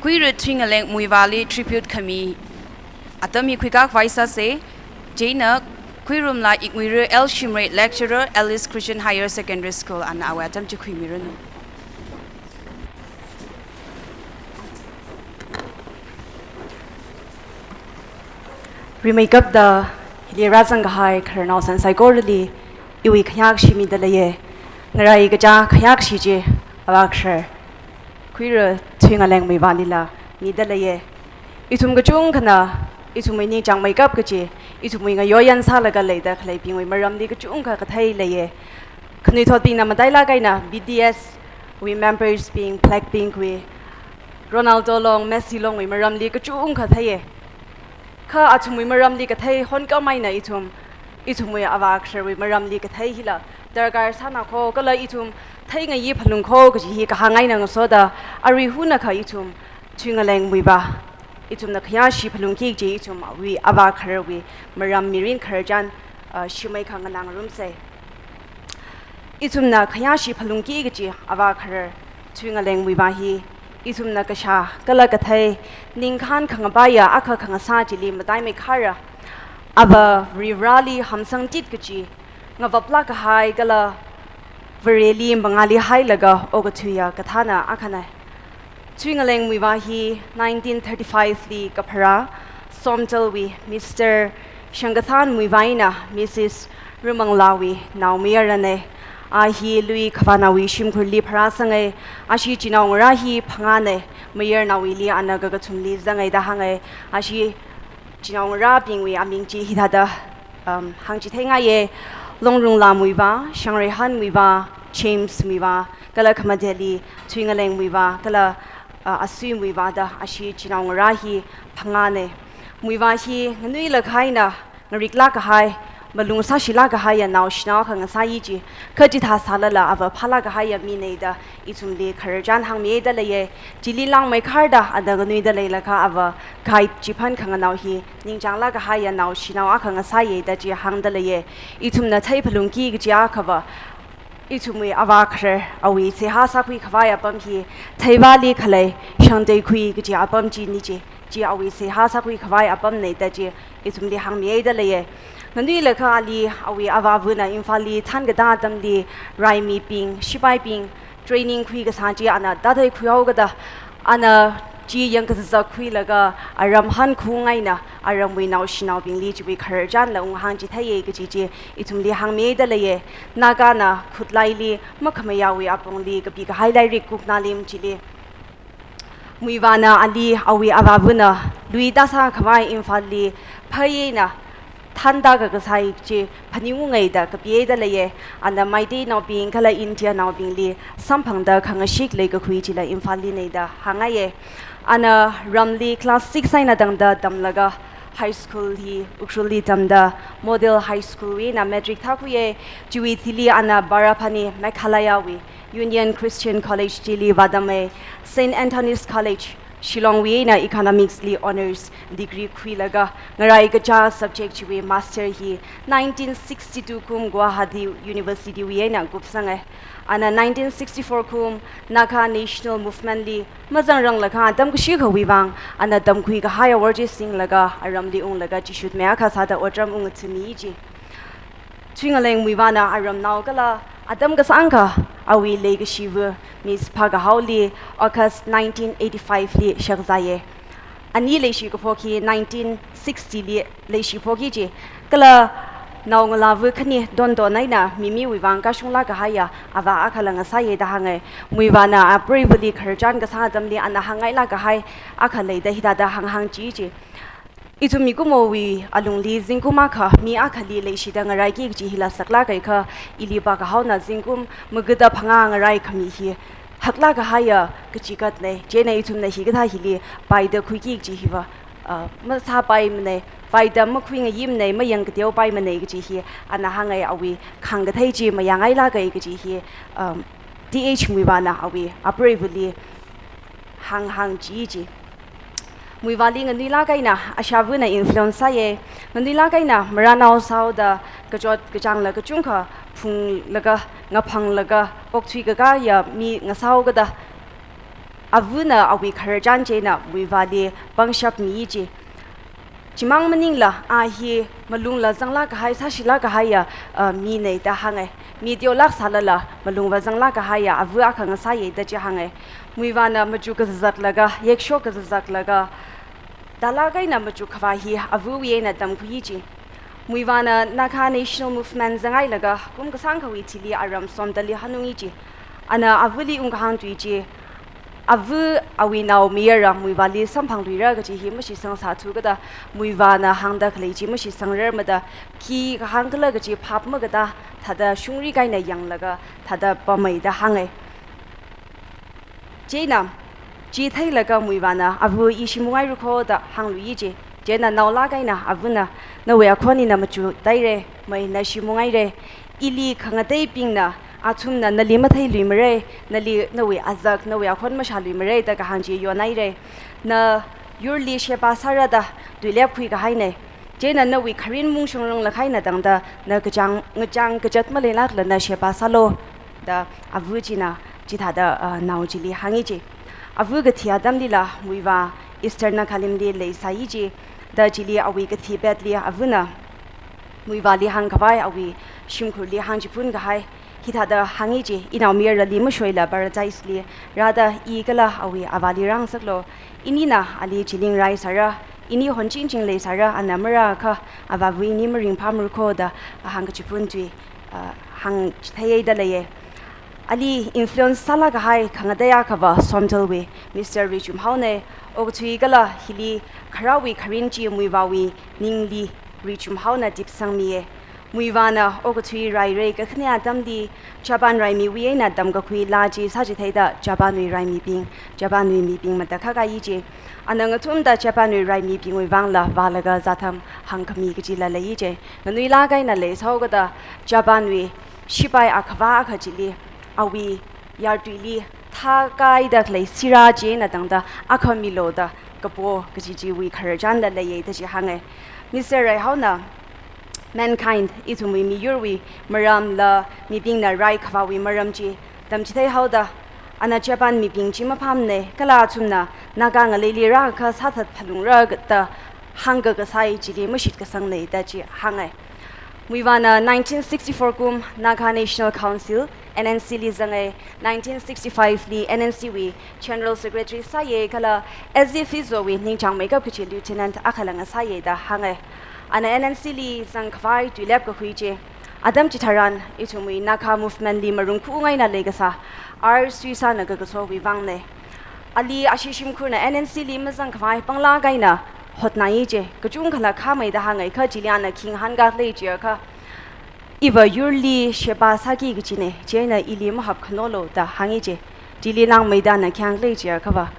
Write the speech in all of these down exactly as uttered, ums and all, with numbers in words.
Khuira Thuingaleng Muivahli tribute khami atam hi khuikakhavai sāsa. Chieina Khuirumla Iknguira L Shimray, lecturer, Alice Christian Higher Secondary School, ana awui atam chi khuimiranu. Rimeikapta hili rāzangkahai khararnao san saikorali iwui khayākashi mida leiya. Ngarai kacha khayākashi chi avākharar Khuira Thuingaleng Muivahlila mida leiya. Ithum kachungkhana ithumwui ningchāngmeikap kachi, ithumwui ngayoyan sālaga leida khaleibingwui maramli kachungkha kathei leiya. Khanuithotbingna matailāk eina B T S wui members bing, Blackpink wui, Ronaldo long, Messi longwui maramli kachungkha theiya. Kha athumwui maramli kathei honkam eina ithum, ithumwui avākhararwui maramli kathei hila darkar sāna kho, kala ithum theingayi phalung kho kaji hi kahāng eina ngasoda, arui hunakha ithum Thuingaleng Muivah, ithumna khayāshi phalungki kaji ithumwui avākhararwui maram mirin khararchan, ah, shimei khanganā ngarumsa. Ithumna khayāshi phalungki kaji avākharar Thuingaleng Muivah hi, ithumna kashā kala kathei, ningkhān khangapaiya akha khangasā chili mataimeikhara, Avā Varivarāli hamsangtit kachi, ngavaplāk kahai kala Vareli mangāli hailaga okathuiya kathāna akhana. Thuingaleng Muivah hi nineteen thirty-five li kapharā, Somdalwui Mister Shangkathan Muivah eina Missus Rumanglawui naomayarana. A hi lui khavānaowui shimkhurli pharāsanga. Ashi chinaongarā hi phangāna, mayarnaowuili ana kakathumli zanga da hānga. Ashi chinaongarābingwui aming chi hithāda, um, hāngchithei ngaiya. Longrungla Muivah, Shangreihan Muivah, James Muivah, kala khamateli Thuingaleng Muivah, kala, uh, Asui Muivah da ashi chinaongarā hi phangāna. Muivah hi nganuilakha eina ngariklāk kahai, malung sāshilāk kahaiya naoshinao akha ngasāya chi, kha chithā sālala avā phālāk kahaiya mina da ithumli khararchan hāngmi da leiya. Chili langmeikharda ana nganuida leilakha avā guide chiphan khanganao hi ningchānglāk kahaiya naoshinao akha ngasāya da chi hāngda leiya. Ithumna thei phalungki kachi akhava, ithumwui avākharar awui seihā sākhui khavai apam hi theivāli khalei shangteikhui kachi apam china chi, chi awui seihā sākhui khavai apamna da chi ithumli hāngmi da leiya. Nganuilakha ali awui avāvana Imphalli thānkatā atamli raimibing, shipaibing training khuikasā chi ana tātei khuihaokada, ana chi yangkazā khuilaga aram hankhaung eina aramwui naoshinaobingli chiwui khararchanla unghāngchitheiya kachi chi ithumli hāngmi da leiya. Nagana khutlaili makhamayāwui apongli kapikahai lairik Kuknalim chili Muivahna ali awui avāvana lui tāsā khavai Imphalli phāya eina thānda kakasai chi phaningunga da kapiya da leiya. Ana Meiteinaobing kala Indianaobingli samphangda khangashik leikakhui chila Imphalli na da hāngngaiya. Ana ramli class six eina tangda tamlaga high school hi Ukhrulli tamda Model High School wui eina matric thākhuiya. Chiwui thili ana Barapani, Meghalayawui Union Christian College chili vātama. Saint Anthony's College Shillongwui eina Economics li honours degree khuilaga ngarai kacha subject chiwui master hi nineteen sixty-two kum Guwahati University wui eina kupsanga. Ana nineteen sixty-four kum Naga National Movement li mazangranglakha atam kashikhawui vang ana tamkhui kahai awor chi singlaga aramli unglaga chishutmei akha sāda otram ungathami chi. Thuingaleng Muivahna aramnao kala atam kasāngkha awui leikashiva Miss Phakahaoli August nineteen eighty-five li shakzāya. Ani leishikaphok hi nineteen sixty li leishiphoki chi. Kala naongalāva khani Dondon eina Mimiwui vang kashunglāk kahaiya avā akhala ngasāya da hānga. Muivahna apreivali khararchan kasā atamli ana hāngngailāk kahai akha leida hithāda hānghāngchi chi. Ithum mikumowui alungli zingkum akha mi akhali leishida ngaraiki kachi hila saklāk eikha, ili Phakahaona zingkum magada phangā ngaraikhami hi haklāk kahaiya kachigatna. Chieina ithumna hikathā hili paida khuiki kachi hiva, ah, masāpaimana, paida makhuingayimana, mayangkateopaimana kachi hi ana hānga. Awui khāngkathei chi mayāngailāka kachi hi, um, T H Muivahna awui apreivali hānghāngchi chi. Muivahli nganuilāk eina ashāvana influence sāya. Nganuilāk eina maranao sāhaoda kachot kachāngla kachungkha phunglaga, ngaphanglaga, okthui kakāya mi ngasāhaokada, Avana awui khararchan chieina Muivahli pangshap mi ji. Chimang maningla a hi malungla zanglāk kahai, sāshilāk kahaiya, uh, mina da hānga. Mi teolāk sālala malungva zanglāk kahaiya ava akha ngasāya da chi hānga. Muivahna machuk kazakzaklaga, yekshok kazakzaklaga, dalāk eina machuk khavā hi avawui eina tamkhui ji. Muivahna Naga National Movement zanghailaga kum kasāngkhawui thili aram Somdalli hanung ji. Ana avali ungkahāng tui ji. Ava awui naomayara Muivahli samphangluira kaji hi mashitsang sāthu kajida, Muivahna hāngda khalei chi mashitsangrarmada, khi kahāng khala kaji phap makata, thāda shungrik eina yanglaga, thāda pamai da hānga. Chieina, chi theilaga Muivahna, ava ishi mungairakho da hānglui ji. Chieina naolāk eina avana, nawui akhon ina machuk taira, mai nashi mungaira. Ili khangateibingna, athumna nali matheiluimara, nali nawui azak, nawui akhon mashāluimara da kahāng chi yonaira. Na yurli sheba sāra da tuilepkhui kahaina. Chieina nawui kharin mungshungrung lāk eina tangda, na kachāng, ngachāng kachat maleilākla na sheba sālu da ava china chithāda, uh, nao chili hānga ji. Ava kathi atamlila Muivah Eastern Nagalimli leisai ji. Da chili awui kathi petli avana Muivahli hāngkhavai awui shimkhurli hāngchiphun kahai hithāda hānga ji, inaomayarali mashoila Paradise li rāda i kala awui avāli rāngasaklu. Inina ali chilingrai sāra, ini honchingching leisāra, ana marākha avāva ini maringphāmarkho da ahāng kachiphun tui, ah, hāngchitheiya da leiya. Ali influence sālāk kahai khangatei akhava Somdalwui Mister Reichumhaona. Okathui kala hili kharāwui kharin chi Muivahwui ningli Reichumhaona tipsangmiya. Muivahna okathui rairei kakhane atamli Japan raimiwui eina tamkakhui laa chi sāchitheida Japanwui raimibing, Japanwui mibing matakhak kaji. Ana ngathumda Japanwui raimibingwui vangla vālaga zatham hāngkhami kajila lei ji. Nganuilāk eina leisāhaokada Japanwui shipai akhava akha chili awui yartuili thākaida khalei sirā chieina tangda akha milu da kapo kaji chiwui khararchanla leiya da chi hānga. Mister Reihaona Mankind, ithumwui miyurwui maramla mibingna raikhavāwui maram chi tamchitheihaoda, ana Japan mibing chi maphāmana, kala athumna Naga ngaleili rākha sāthat phalungra da hāngkakasai chili mashitkasangna da chi hānga. Muivahna nineteen sixty-four kum Naga National Council, N N C li zanga, nineteen sixty-five li N N C wui General Secretary sāya kala S D Phizowui ningchāngmeikap kachi Lieutenant akhala ngasāya da hānga. Ana N N C li zangkhavai tuilepkakhui chi atam chitharan ithumwui Naga movement li marungkhu ngaina leikasā R Suisana kakasowui vangna. Ali ashi shimkhurna N N C li mazangkhavai panglāk eina hotnai ji, kachungkhala khāmai da hānga kha chili ana khi ngahānkā khalei chiakha, iva yurli sheba sāki kachina, chieina ili mahapkhanolu da hānga ji. Chili langmeida ana khi hāng khalei chiakhava,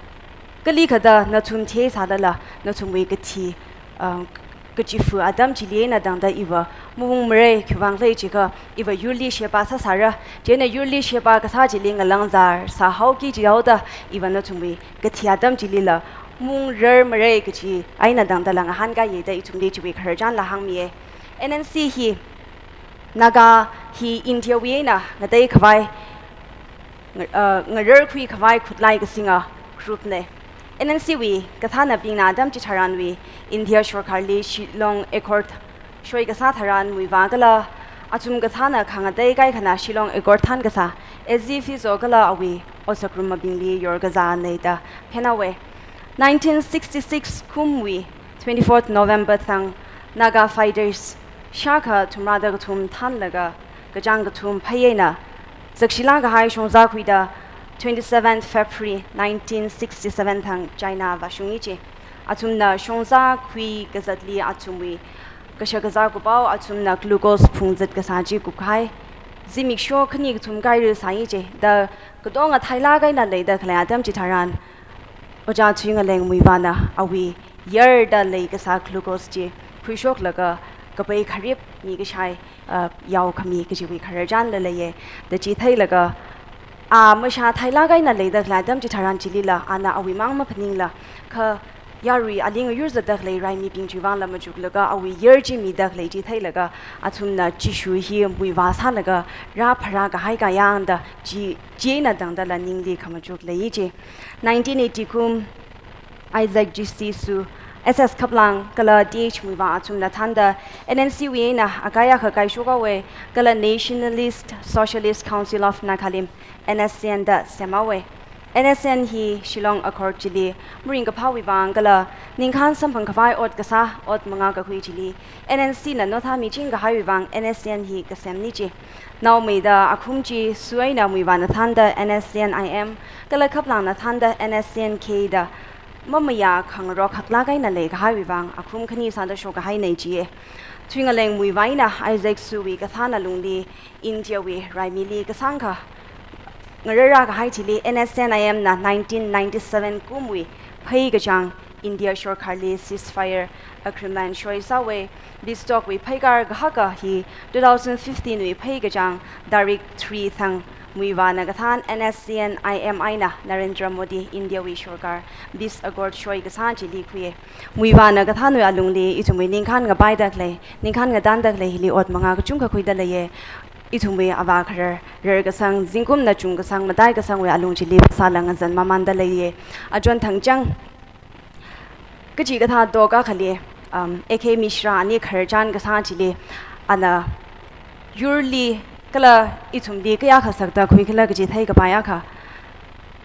kalikhada nathum theisālala nathumwui kathi, uh, kachifa atam chili eina tangda iva maungmara, khiwuivang khalei chiakha iva yurli sheba sāsāra, chieina yurli sheba kasā chili ngalangzar sāhaoki jihaoda iva nathumwui kathi atam chilila maungrarmara kaji eina tangdala ngahānkāya da ithumli chiwui khararchanla hāngmiya. N N C hi, Naga hi Indiawui eina ngateikhavai, nga-, uh, ngararkhuikhavai khutlai kasinga group na. N N C wui kathānabingna atam chitharanwui India sorkarli Shillong Accord shoikasā tharan Muivah kala athum kathāna khangatei kaikhana Shillong Accord thānkasā S D Phizo kala awui otsak rummabingli yorkazāna da phenhaowa. Nineteen sixty-six kumwui twenty-fourth November thang Naga fighters shākha thumrāda kathum thānlaga kachāng kathum phei eina zakshilāk kahai shongzā khuida twenty-seventh February nineteen sixty-seven thang China vāshungi ji. Athumna shongzā khui kazatli athumwui kashakazā kupao athumna glucose phungzat kasā chi kuphai. Zimiksho khani kathum kairi sāi ji. Da katonga thailāk eina leida khalei atam chitharan Ojā Thuingaleng Muivahna awui yarda leikasā glucose chi khuishoklaga kapai kharip mikashai, uh, yaokhami kajiwui khararchanla leiya. Da chi theilaga a mashā thailāk eina leida khalei atam chitharan chilila ana awuimang maphaningla kha yarui ali ngayur zatda khalei raimibing chiwui vangla machuklaga awui yer chi mida khalei chi theilaga athumna Jishu hi muivā sālaga rāpharā kahai kayāngda chi, china tangdala ningli khamachuk lei chi. Nineteen eighty kum Isaac G C Sue, S S Khaplang kala T H Muivah athumna thānda N N C wui eina akai akha kaishok haowa kala Nationalist Socialist Council of Nagalim, N S C N da sem haowa. N S C N hi Shillong Accord chili maringkaphāwui vang kala ningkhān samphang khavai ot kasā, ot manga kakhui chili N N C na notha miching kahaiwui vang N S C N hi kasemna chi. Naomeida akhum chi Sue eina Muivahna thānda N S C N I M kala Khaplangna thānda N S C N K da mamayā khangarok haklāk eina leikahaiwui vang akhum khani sāda shok kahaina chi. Thuingaleng Muivah eina Isaac Sue wui kathāna lungli India wui raimili kasāngkha ngararā kahai chili N S C N I M na nineteen ninety-seven kumwui phei kachāng India sorkarli ceasefire agreement shoi sāhaowa. Peace talk wui pheikar kahaka hi two thousand fifteen wui phei kachāng tarik three thang Muivahna kathān N S C N I M eina Narendra Modi India wui sorkar peace accord shoi kasā chili khuiya. Muivahna kathānwui alungli ithumwui ningkhān ngapaida khalei, ningkhān ngatanda khalei hili ot manga kachungkha khuida leiya. Ithumwui avā kharar, rarkasang, zingkumna chungkasang, mataikasangwui alung chili phasāla ngazan mamanda leiya. Achon thangchang kachikathā talk akhali, um, A K Mishra ani khararchan kasā chili, ana yurli kala ithumli kayākha sakda khuikhala kaji theikapai akha,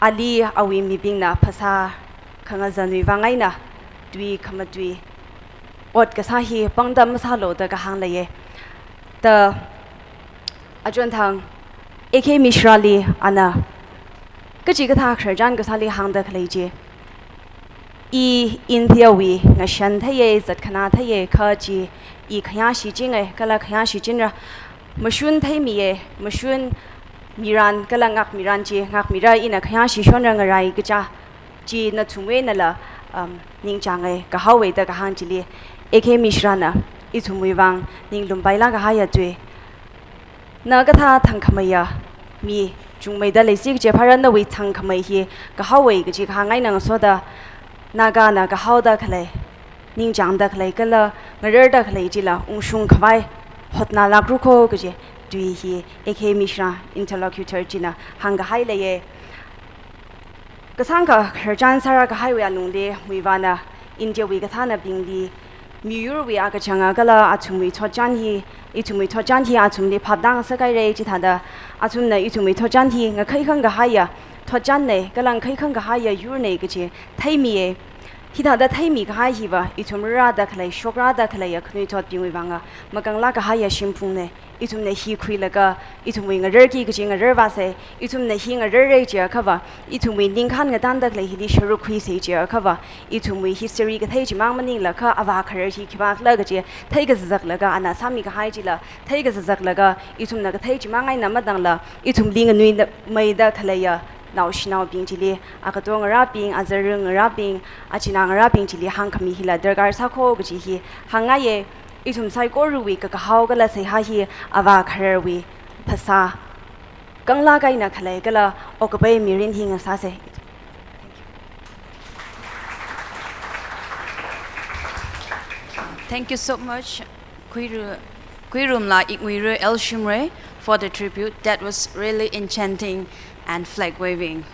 ali awui mibingna phasā khangazanwui vang eina tui khamatui ot kasā hi pangda masālu da kahāng leiya. Da achon thang A K Mishra li ana kachikathā khararchan kasāli hāngda khalei chi, I India wui ngashan theiya, zatkhanā theiya, kha chi I khayāshichinga kala khayāshichinra. Mashun theimiya, mashun miran kala ngakmiran chi ngakmira, ina khayāshishonra ngarai kaja chi nathumwui einala, um, ningchānga kahaowa da kahāng chili A K Mishra na ithumwui vang ninglum paila kahaiya tui. Na kathā thangkhameiya mi chungmeida leisi kaje phara, nawui thangkhamei hi kahaowa kaji kahāng eina ngasoda, Nagana kahaoda khalei, ningchāngda khalei kala ngararda khalei chila ungshung khavai hotnālākra kho kaji tui hi A K Mishra interlocutor china hāngkahai leiya. Kasāngkha khararchan sāra kahaiwui alungli Muivahna India wui kathānabingli miyurwui akachanga kala athumwui thotchan hi, ithumwui thotchan hi athumli phaptā ngasakhaira, chithāda athumna ithumwui thotchan hi ngakheikhang kahaiya thotchanna kala ngakheikhang kahaiya yurna kaji theimiya. Hithāda theimi kahai hiva ithum rāda khalei, shokrada khaleiya khanuithotbingwui vanga makanglāk kahaiya shimphungna. Ithumna hi khuilaga ithumwui ngararki kaji ngararvāsa. Ithumna hi ngararra jiakhava, ithumwui ningkhān ngatanda khalei hili sharuk khuisa jiakhava, ithumwui history kathei chimang maningla kha avā kharar hi khipākhala kaji theikazaklaga ana sāmikahai chila theikazaklaga ithumna kathei chimang eina matangla ithumli nganuimeida khaleiya naoshinaobing chili, agato ngarābing, azarung ngarābing, achinā ngarābing chili hāngkhami hila darkar sākho kaji hi hāngngaiya. Ithum saikorawui kakahao kala seihā hi avā khararwui phasā kanglāk eina khalei kala okkapai mirin hi ngasāsa. Thank you so much, Khuiru, Khuirumla Ikmuiru L Shimray, for the tribute. That was really enchanting and flag waving.